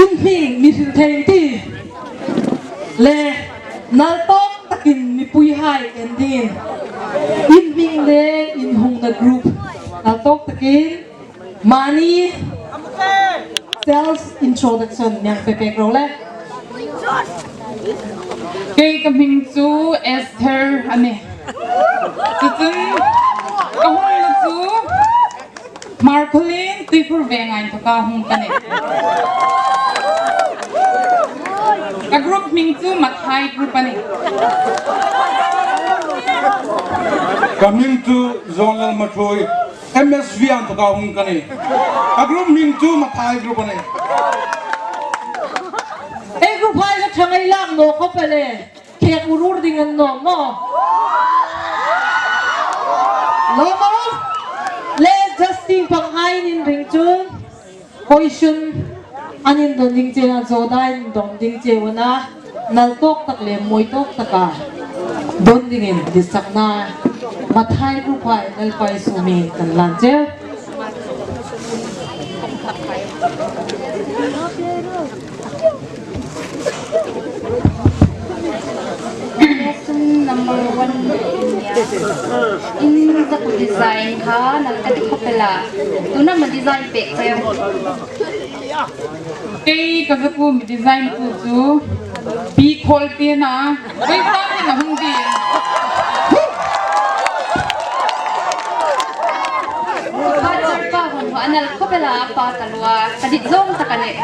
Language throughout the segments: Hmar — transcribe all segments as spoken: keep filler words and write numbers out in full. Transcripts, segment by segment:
In hming mi hril thei ti. Le, nal tawk takin mipuihai en dingin. In hming le in hungna group. Nal tawk takin mani self introduction mi hang pe pek ro le. Kei ka hming chu Esther a nih. Chu chun ka hungna chu Hmarkhawlien Tuikhur Venga inthoka hung ka nih. Ka group hming chu Mathai group a nih. Ka hming chu Zonlal Mathui, M S V inthoka hung ka nih. Ka group hming chu Mathai group a nih. Ei group hai ka ṭhang ei lak naw khawp el e. Khek ur ur ding an nawm maw? Lo maw? Le, Justin panghai in ring chun question an indon ding che a, zawda indon ding che a na, nal tawk tak le mawi tawk taka don dingin ditsakna Mathai group hai Lalpa Isu hmingin kan lan cheu. Question number one. In zaku design kha nal ka ti khawp el a. Tuna ma design pek cheu. Kei ka zaku mi design tu chu pi khawl pi na. Kei sa ni na hung di. Ka char pa hon ho anal khawp el a pa ka lua. Ka dit zawng tak a nih.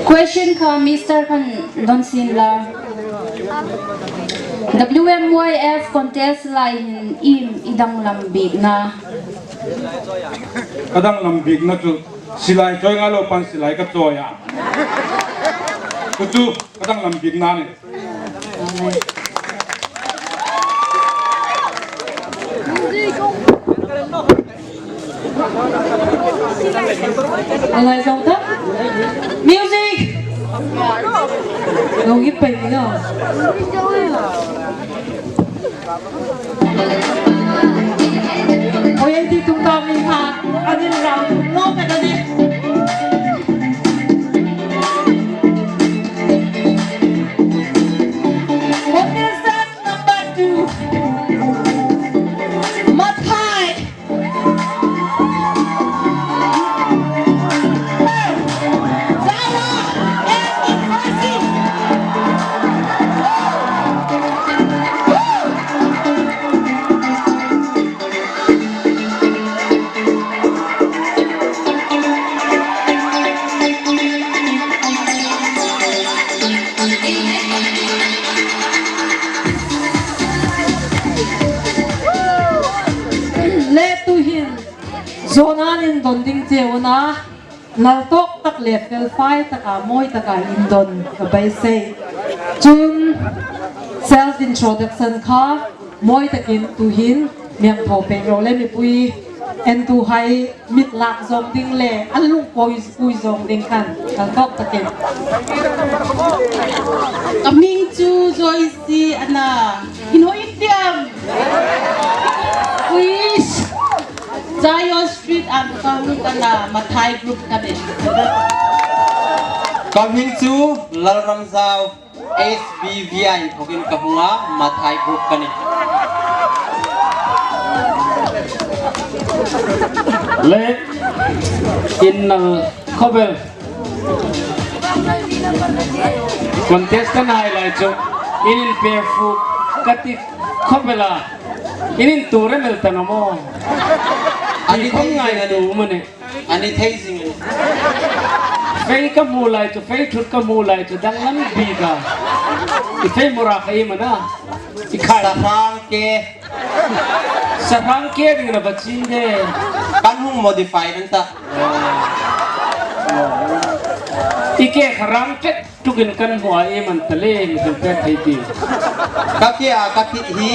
Question kha Mister khan don sin la. W M Y F contest lai hin iem i danglam bikna? Ka danglam bikna chu silai chawi ngai lo pan silai ka chawi a. Chu chu ka danglam bikna ni. Alai zong ta. Music. Lo ngit pei ni lo. Oi, ei ti tum ta mi ha. Adin rau no ka dani. Contestant number two. Mathai. Le tuhin, zawna an indon ding cheu a na, nal tawk tak le fel fai taka, mawi taka indon ka beisei. Chun, self introduction kha, mawi takin tuhin, mi hang thaw pek ro le mipui, entuhai, mit lak zawng ding le, an lungpui, pui zawng ding khan, nal tawk takin. Ka hming chu Joyce a na. In hoi tiam. Uish. Zion Street an ka hung ka na, Mathai group ka nih. Ka hming chu Lalramzau, S B V I inthokin ka hung a, Mathai group ka nih. Le, in nal khawp el. Contestant hai lai chu, in inpe fu ka ti khawp el a. In intu rem el ta naw maw. Ani khom ngai tu mani. Ani thei zing ani. Fei ka hmu lai chu, fei thut ka hmu lai chu, danglam bik a. I fei mura ka i mana. I khai. Sahrang ke. Sahrang ke ding na bachin de. Kan hung modify an ta. I ke kharang tek tukin kan hmu a, i man ta le, mi kan pek thei ti. Ka ke a ka ti hi,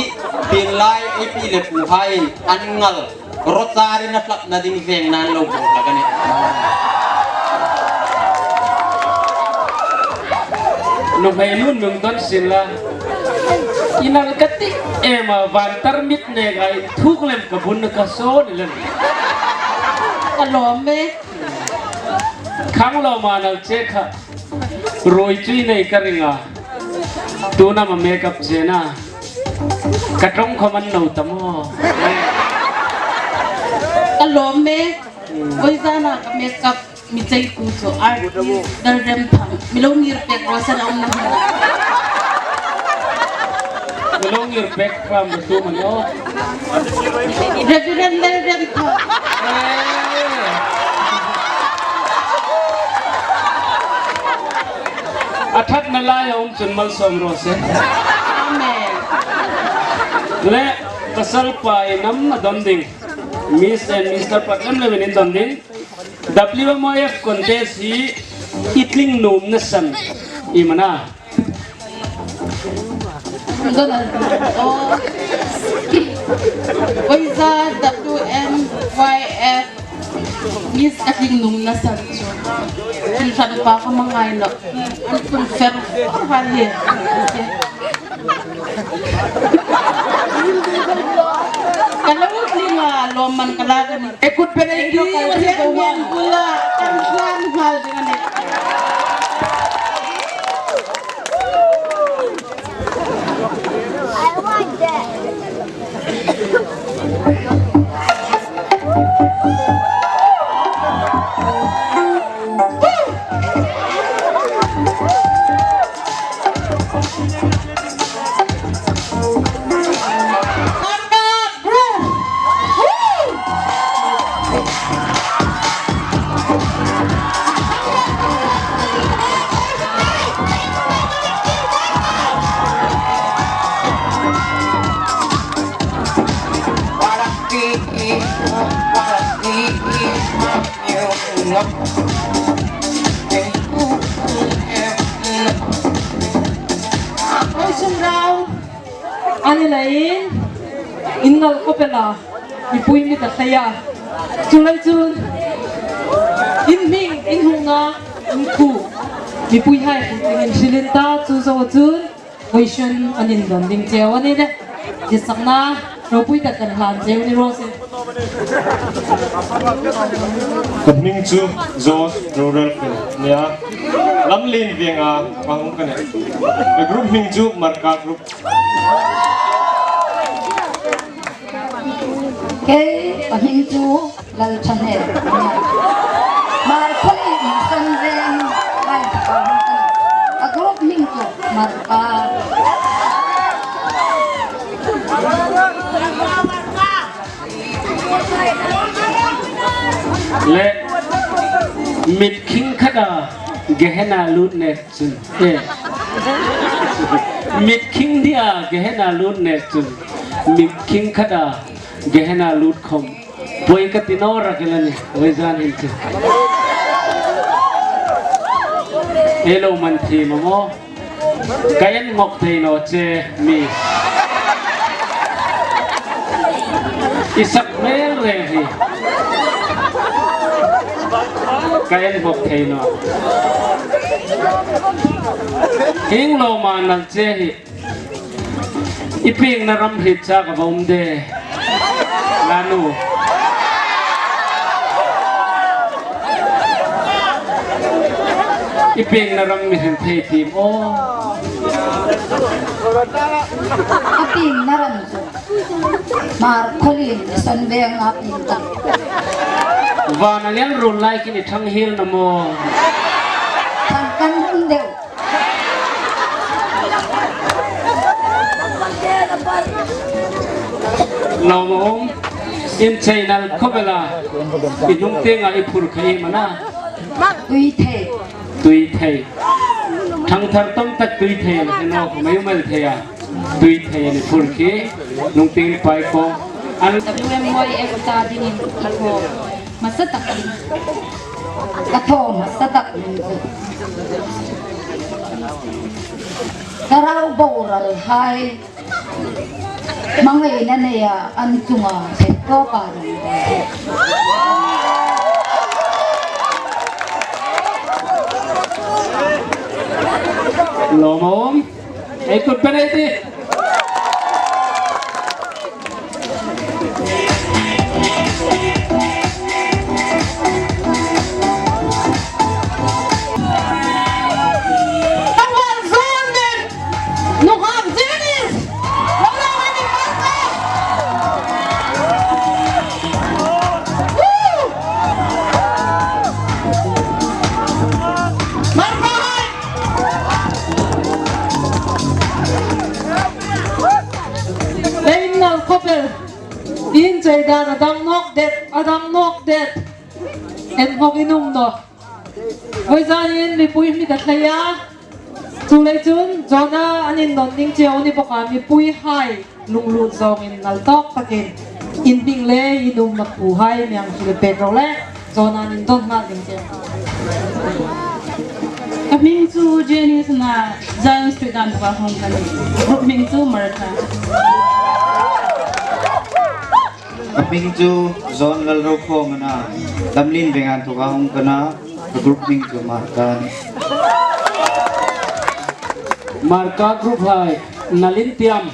tin lai, i pi le pu hai, an ngal. Rotary-in a tlapna ding veng nan lo bawk la ka nih. Nuhmei nun nung don sin la. I nal ka ti em a, van tar mit ne gai thuk lem ka bun ka so ni lem. Ka lawm e. Khang lawm a nal che kha. Ruoi chui nei ka ring a. Tuna ma makeup che na. Ka ṭawng kha man no ta maw. Ka lawm e. Voi zana ka makeup. Mi chei tu chu artist Lalremthang. Mi lo ngir pek ro san om na. Mi lo ngir pek ram tu man o. Reverend Lalremthang. A ṭhatna lai a um chun malsawm ro se. Amen. Le pasal pa i nam a don ding. Miss and Mister Patlem le min don ding. W M O F contest hi i tling nuomna san i mana. Zona. Oh. Voi za W M Y F Miss ka tling nuomna san chu. Tling san pa ka mangai lo. An kun fer. Har hi. Ka lo tling a, lawmman ka lak a nih. E kut pen ei ki, chairman bula kan hlan nghal ding a nih. Oi, Sumrau. Ani lain, in nal khop el a, mipui mit a hlei a. Chuleiin chun, in hming, in hungna, in thu, mipuihai hming in hrilin ta chu zo chun, question an indon ding cheu a ni le. Ditsakna, ropui tak kan hlan cheu ni raw se. Ka hming chu George Rural Fel nia. Lamlien Venga ka hung ka nih. Ka group hming chu Marka Group. Kei ka hming chu Lalṭhahnem nia. Hmar Khawlien Mission Veng, ai, ka hung ka nih. Ka group hming chu Marka. Le, mit khing khata Gehenna lut nek chun. Eh. Mit khing dia Gehenna lut nek chun. Mit khing khata Gehenna lut khom. Poi ka ti naw rak el a nih. Voi zan hin chu. E lo man thiem a maw. Ka en ngawk thei naw che mi. I sak reng reng hi. Ka en ngawk thei naw. Hieng lo ma nal che hi. I piengna ram hriet chak a va um de. Lanu. I piengna ram mi hriet thei tim aw. A piengna ram chu Hmar Khawlien Mission Veng a pieng ta. Vana lian run lai khin i ṭhang hiel naw maw. Ṭhang kan rum deu. Naw maw, in chei nal khop el a, i hnung tienga i phur kha i mana. Tui thei. Tui thei. Ṭhang thar tam tak tui thei, i naw khom ei um el thei a. Tui thei a ni phur khi, hnung tieng pai ko. An W M Y F ta dingin i thaw. Hmasa tak ding. Ka thaw hmasa tak ding chu. Ka rau boral hai. Hmangaina neia an chunga thei tawpa ding. Lawm a um. Ei kut pei ei tih. Nunghak Janice! Lo lo, ani Martha! Woo! Martha hai! Lein nal khop el. Inchei dan a dang nawk det, a dang nawk det. En hawk in um nawk. Vawizanin mipui hming ka thlei a. Chuleiin chun Jona an indawn ding cheu ni bawk a, mipuihai lunglut zawngin naltawk takin in hming le in umna khuohai mi hang hril pek ro le, Jona an indawn nghal ding cheu. Ka hming chu Janice a na, Zion Street-a inthoka hung ka nih. Group hming chu Martha. Ka hming chu John Lalrokhawm a na, Lamlien Venga inthoka hung ka na, ka group hming chu Marka a nih. Marka group hai, nalin tiam.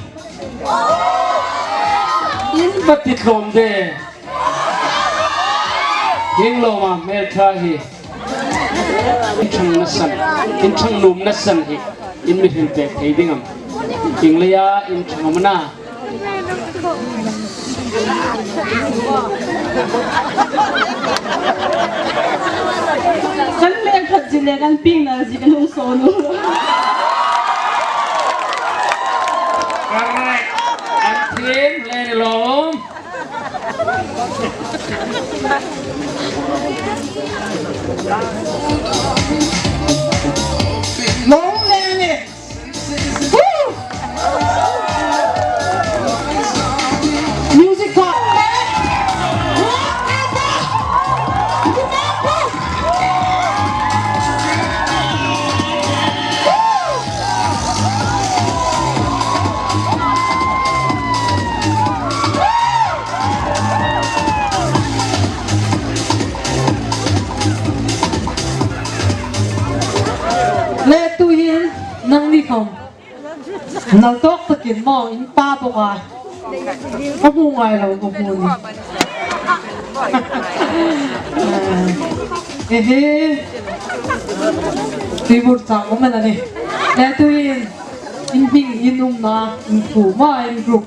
In va ti tlawm de. Hieng lawma hmel ṭha hi. In ṭhang nasan, in ṭhang nuom nasan hi. In mi hril pek thei ding am? Ieng leia in ṭhang am a na? Kan hmel ṭhat zie le kan pieng nal zie kan hung sawn u. Correct. An thiem le ni lawm. Lawm le ni. Woo! Music box. Le tuhin nangni khawm naltawk takin maw in pa bawk a. Ka hmu ngai lo, ka hmu ni. Ehe. Tui bur chang awm a ni. Le tuhin in hming, in umna, in khuo, ma in group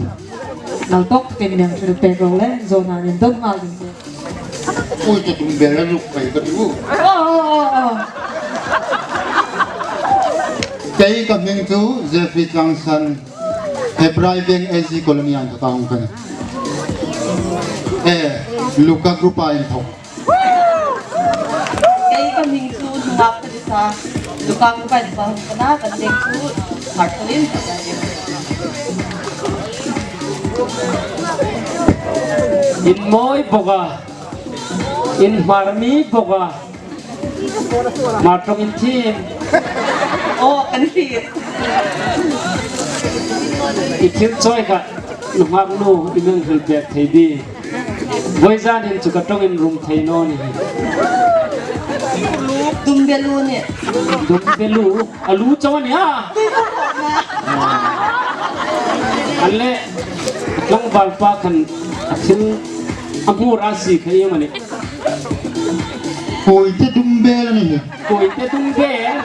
naltawk takin mi hang hril pek ro le, Jona an indawn nghal ding cheu. Ui, ka tum ber a, ruk pai ka ti u. Oh, oh, oh, oh. Kei ka hming chu Jeffrey Changsan, Hebrai Veng A G Colony-a inthoka hung ka nih. Eh, Luka group-a inthok. Kei ka hming chu Nungak Teresa, Luka group-a inthoka hung ka na, kan leng chu Martha Lin. In mawi bawk a. In hmar mi bawk a. Hmar ṭawng in thiem. Aw, kan thiem. I thil chawi kha, nunghak nu, i mi hang hril pek thei di. Vawizan hin chu ka ṭawng in rum thei naw ni. Dumbelu ni. Dumbelu. A lu chau a nih a. An le, tlangvalpa khan a thil a hmur a si kha iem a nih. Kawite dumbel a nih. Kawite dumbel.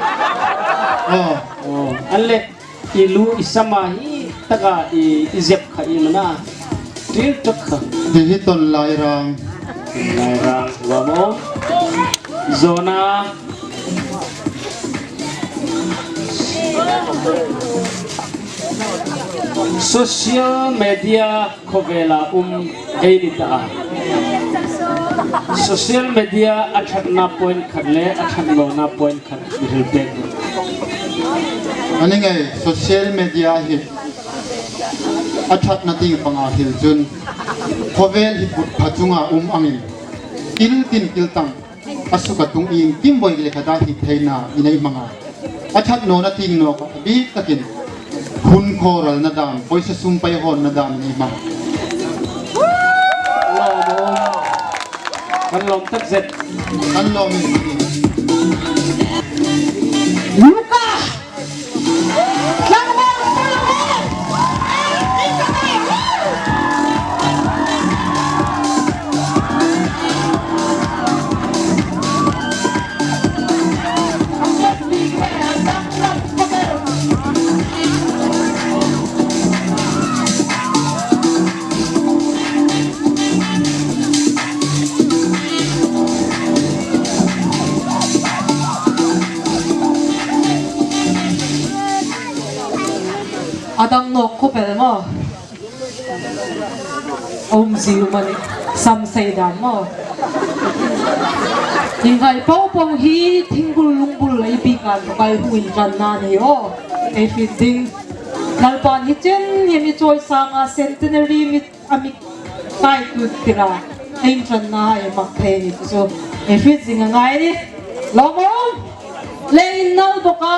Aw. Aw. An le, i lu i sama hi taka i, i zep kha iem a na. Ṭil tak kha. Hi hi ton lai rang. Lai rang, va maw. Jona. Social media khawvela um ei ni ta a. Social media a ṭhatna point khat le a ṭhat nawna point khat mi hril pek. A ni ngei, social media hi a ṭhatna tieng panga hril chun khawvel hi put pha chunga um angin kil tin kil tang a suka tung iengkim voi le khat a hriet theina in ei hmang a. A ṭhat nawna tieng nawk a bik takin hun khawralna dam, pawisa sum pei hawnna dam in ei hmang. Lawm, kan lawm tak zet. Kan lawm in. Luka! A dang nawk khawp el maw. A um zie um a nih. Sam sei dam maw. Ieng hai po po hi thingbul lungbul ei bik a, tu kai hung inṭanna ni aw. Ei hriet ding. Lalpan hi chen hi mi chawisanga centenary mi a mi kaitutira ei inṭanna ei mak thei ni chu ei hriet zing a ngai ni. Lawm um. Le in nal bawk a.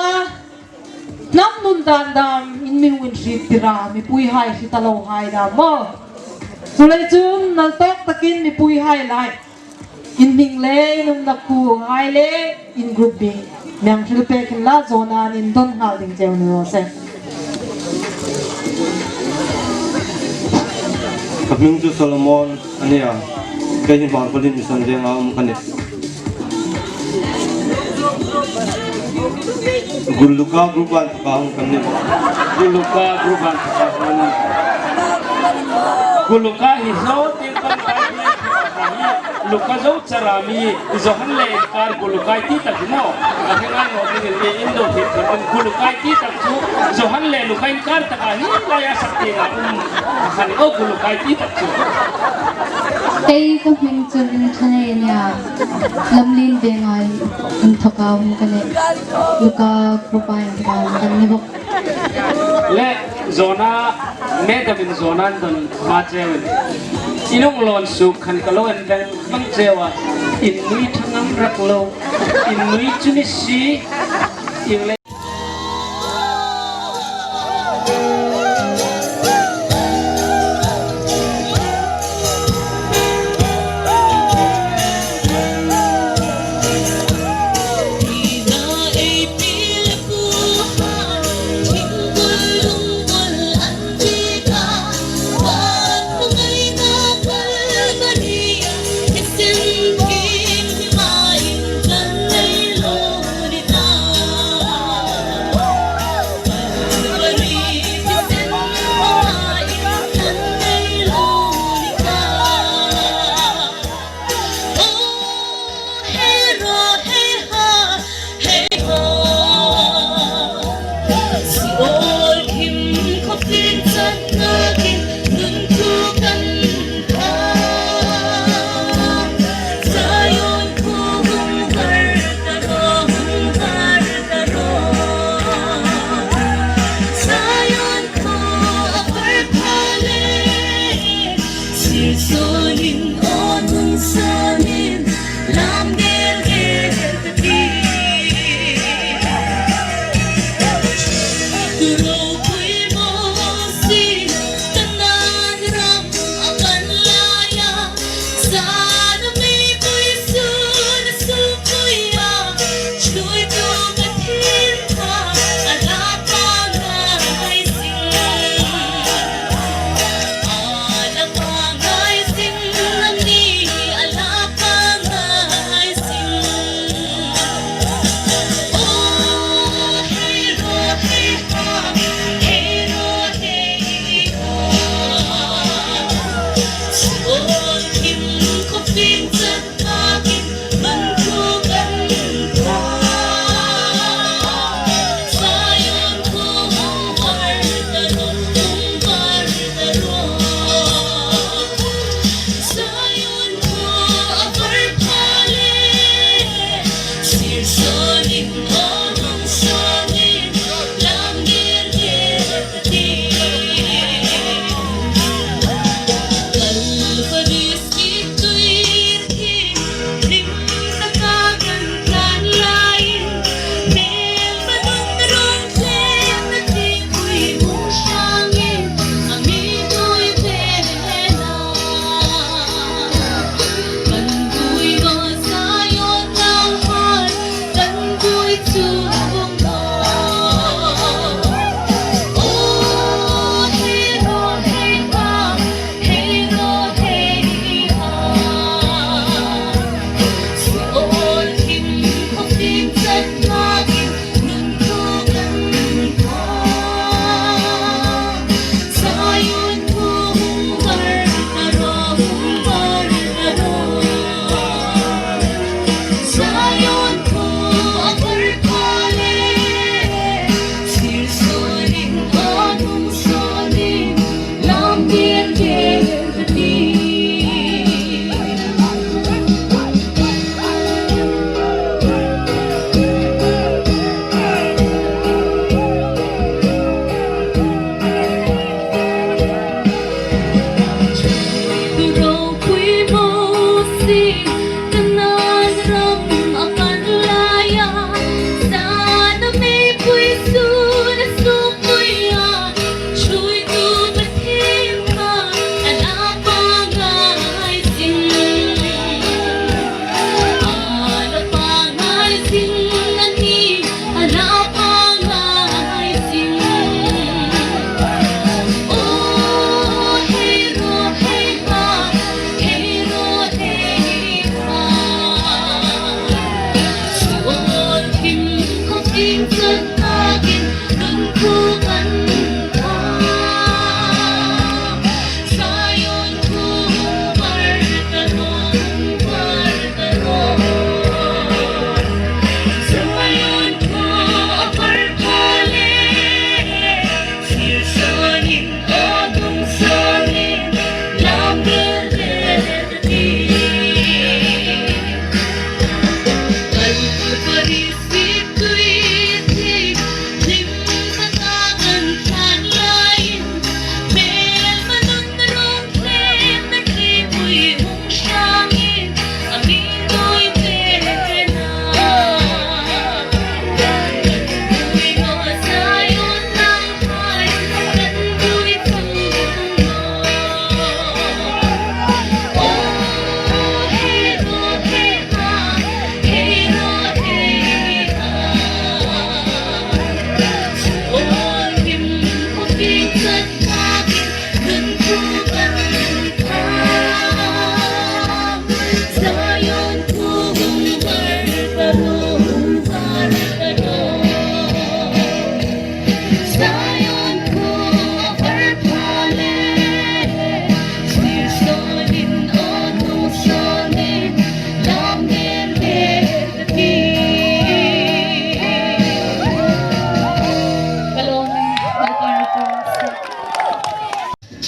Hnam nun dan dam in mi hung inhriettir a, mipuihai hriet a lo hai dam maw. Chuleiin chun nal tawk takin mipuihai lai in hming le in umna khuohai le in group bik mi hang hril pek inla, Jona'n indawn nghal ding cheu ni raw se. Ka hming chu Solomon a nih a. Kei hi Hmarkhawlien Mission Venga um ka nih. Guluka group-a inthoka hung ka nih. Guluka group-a inthoka hung. Guluka hi zo ting kan kai hi. Luka zo chara mi, Johan le inkar gulukai ti tak hi maw. A hre ngai naw ding in, in lo hriet kan gulukai ti tak chu Johan le Luka inkar taka hi laia sak tienga um. A khan o gulukai ti tak chu. Kei ka hming chu Ringṭha Nei a nih a. Lamlien Venga inthoka um ka nih. Luka group-a inthoka um ka ni bawk. Le Jona, madam in Jona indawn hma cheu in. In hung lawn suok khan ka lo en veng vang cheu a. In nui ṭha ngam rak lo. In nui chu ni si. Ieng le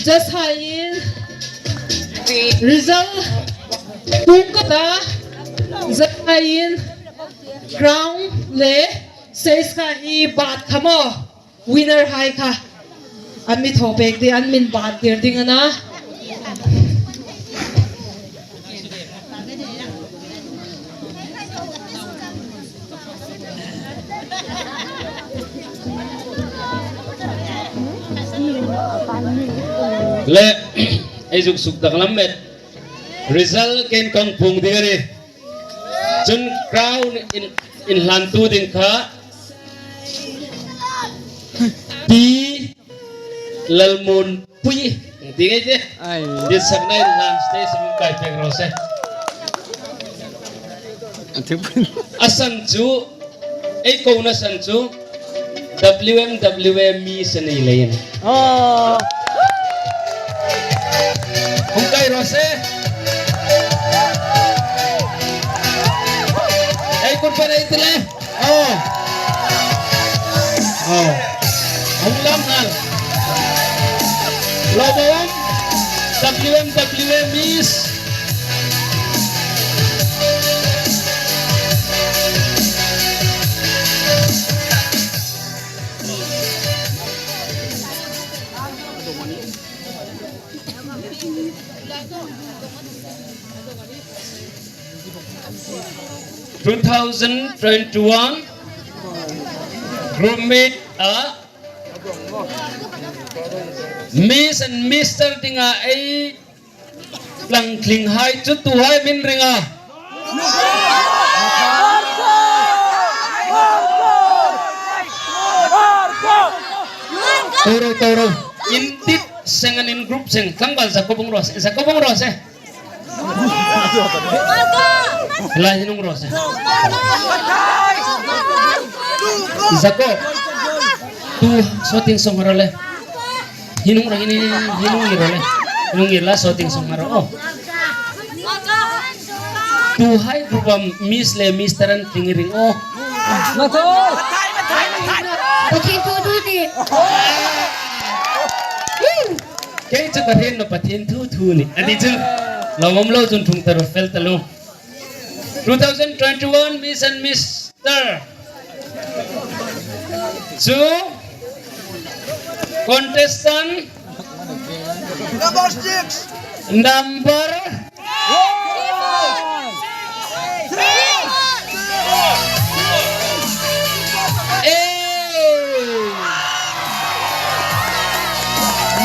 Judge-haiin result tung ka ta, judge-haiin crown le seiskha hi bat kha maw, winner-hai kha an mi thaw pek ding, an min bat tir ding a na. Le, ei zuk sukdaklam met. Result kein kan puong ding a nih. Chun crown in, inhlantu ding kha Pi Lalmunpui. Ti ngai te. Ai. Dit sak nai lan stage hung kai pek ro se. A san chu, ei kona san chu, W M W A Miss a ni leiin. Oh. Hung kai ro se. Ei kun pa nei ti le. Oh. Oh. Hung lam nal. Lo bawm. W M W A Miss. Two thousand twenty-one group meet-a Miss and Mister dinga ei tlangtlinghai chu tuhai min ring a. Toro, toro. In tit seng an in group seng. Tlangval Jacob hung ro se. Jacob hung ro se. Lai hin hung ro se. Jacob. Tu shooting song ro le. Hin hung ro, hin, hin hung ro le. Hin hung la shooting song ro. Oh. Tuhai group-a Miss le Mister an tling ring o. Pathien thu thu ni. Kei chu ka hriet naw Pathien thu thu ni. A ti chu. Lo mawm lo chun thung ta ro fel ta lo. Two thousand twenty-one Miss and Mister. Two contestant number six. Number eight.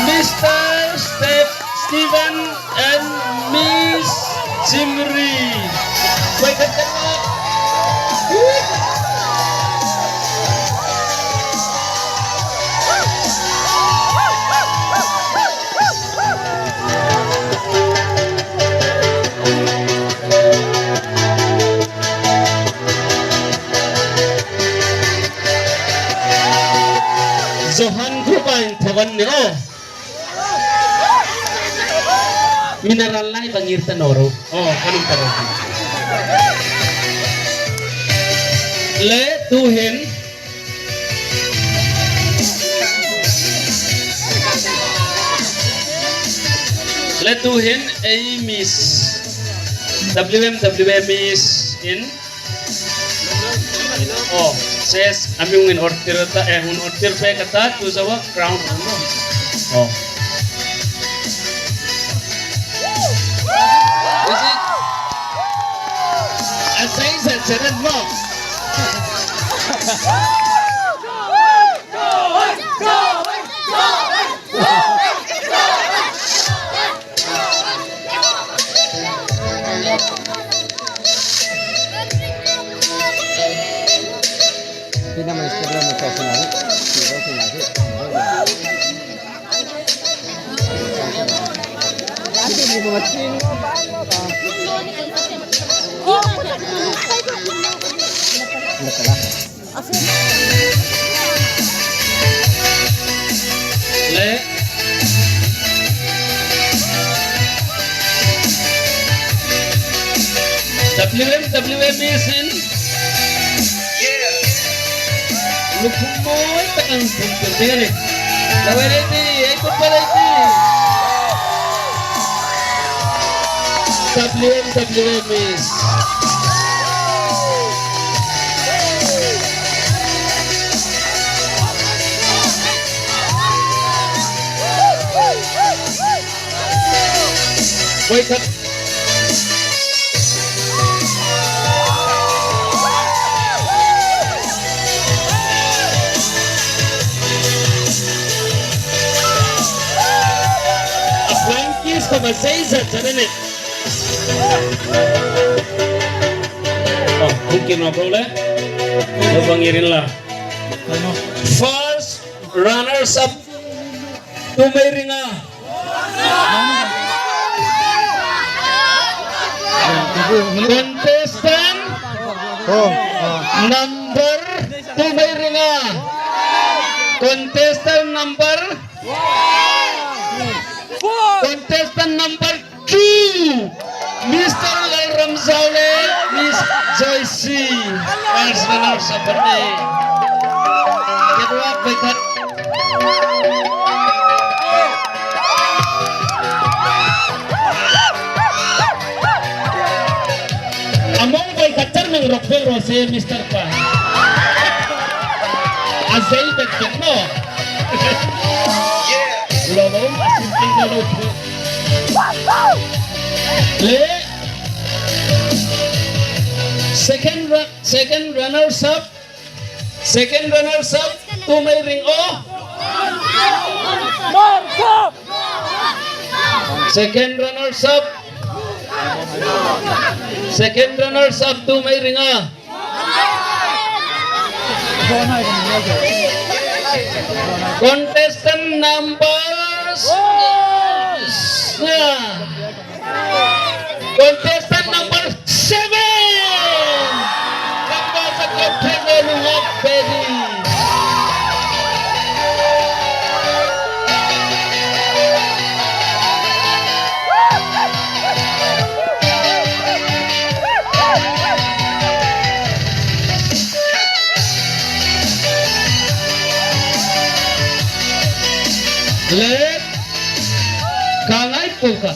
Mister Steph-, Stephen and Miss Jimri. Wait, wait, wait, wait. Johan group-a inthoka an nih aw. Mineral lai bang ir ta naw ro. Aw, kan um ta ro. Le tuhin. Le tuhin ei Miss, W M W A Miss in. Aw, ses, a mi hung inawrtir ta, eh, hung inawrtir pek a ta, tu zoa crown hung inawr. Aw. Is it? A sei sa charan mo. Le W M W A Miss in. Lukhum mawi takin tum tum ding a nih. Lo ei ti, ei kut pa ei ti. W M W A Miss. Voi khat. A flying kiss khom a sei sa charan a nih. Aw, hung kir nawk ro le. Lo bang irin la. First runners up. Tu mei ring a. Contestant number, tu mei ring a. Contestant number, contestant number two, Mister Lalramzau le Miss Joyce. First runners up an nih. Get up, voi khat. A mong voi khat char meng rawk ve raw se, Mister pa. A sei bek bek naw. Lo lo, a sim ting lo lo. Le second ra-, second runners up. Second runners up, tu mei ring aw. Second runners up. Second runners up, tu mei ring a. Contestant number six. Contestant number seven. Number seven, Luhak Bedi. Le, ka ngai po ka.